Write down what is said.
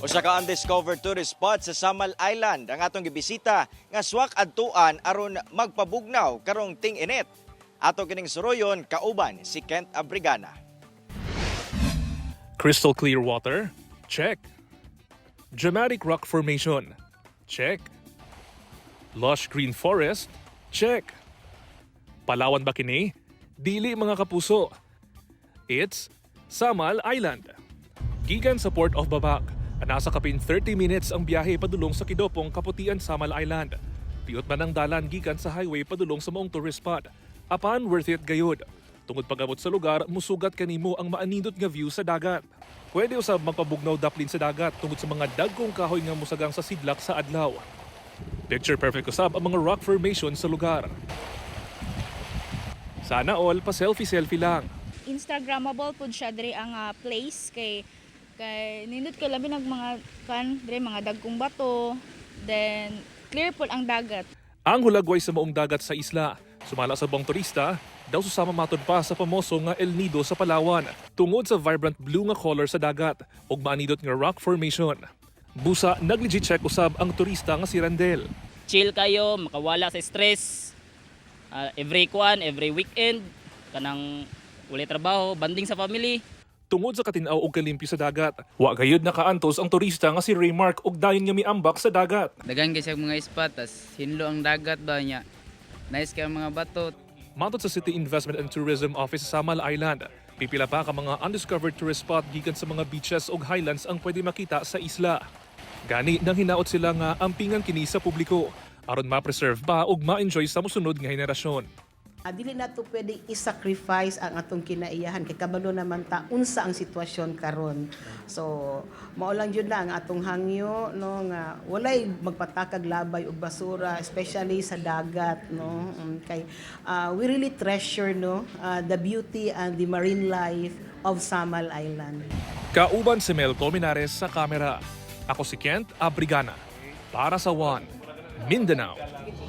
Usa ka undiscovered tourist spot sa Samal Island ang atong gibisita nga swak adtuan aron magpabugnaw karong ting-init. Ato kining suroyon kauban si Kent Abrigana. Crystal clear water? Check. Dramatic rock formation? Check. Lush green forest? Check. Palawan ba kini? Dili, mga kapuso. It's Samal Island. Gikan sa Port of Babak, nasa kapin 30 minutes ang biyahe padulong sa Kidopong Kaputian, Samal Island. Piot man ang dalan gikan sa highway padulong sa maong tourist spot. Apan worth it gayud. Tungod pag-abot sa lugar, musugat kanimo ang maanindot nga view sa dagat. Pwede usab magpabugnaw daplin sa dagat tungod sa mga dagkong kahoy nga musagang sa sidlak sa adlaw. Picture perfect usab ang mga rock formation sa lugar. Sana all pa selfie-selfie lang. Instagrammable pud siya diri ang place kay kay nindot kay labi nag mga kan diri, mga dagkong bato, then clear pud ang dagat. Ang hulagway sa maong dagat sa isla, sumala sa ubang turista, daw susama matud pa sa pamoso nga El Nido sa Palawan tungod sa vibrant blue nga color sa dagat ug maanindot nga rock formation. Busa nag-legit check usab ang turista nga si Randel. Chill kayo, makawala sa stress. Every kuan, every weekend, kanang wala trabaho, bonding sa family. Tungod sa katinaw og kalimpyo sa dagat, wa gayud nakaantos ang turista nga si Raymark og dayon nga miambak sa dagat. Daghan kay siya mga spot, tas hinlo ang dagat ba niya. Nice kay ang mga bato. Matod sa City Investment and Tourism Office sa Samal Island, pipila pa ka mga undiscovered tourist spot gikan sa mga beaches ug highlands ang pwede makita sa isla. Gani nang hinaot sila nga ampingan kini sa publiko aron ma-preserve ba ug ma-enjoy sa mosunod nga henerasyon. Dili na to pwede i-sacrifice ang atong kinaiyahan kay kabalo naman ta unsa ang sitwasyon karon. So mao lang jud na ang atong hangyo, no, nga walay magpatakag labay og basura, especially sa dagat, no. Kay we really treasure, no, the beauty and the marine life of Samal Island. Kauban si Mel Colmenares sa kamera. Ako si Kent Abrigana. Para sa One, Mindanao.